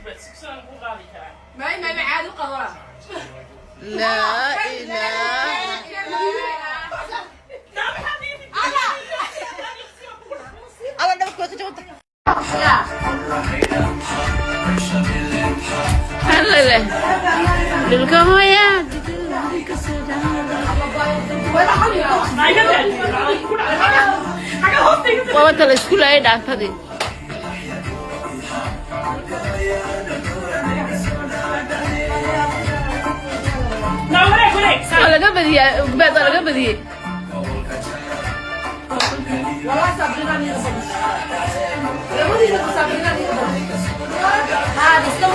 May, may, may, caadi u qadara. Laa ilaaha. Alla, dhabarka way ka jabanta. Allele. Dhulka hooyaa. Waa wata la isku laayay dhaantadii. Waa laga badiyaa Ugbaad, waa laga badiyey. Wallahi Sabrina niga badis. Labadiina Sabrina niga badis. Haa, iska.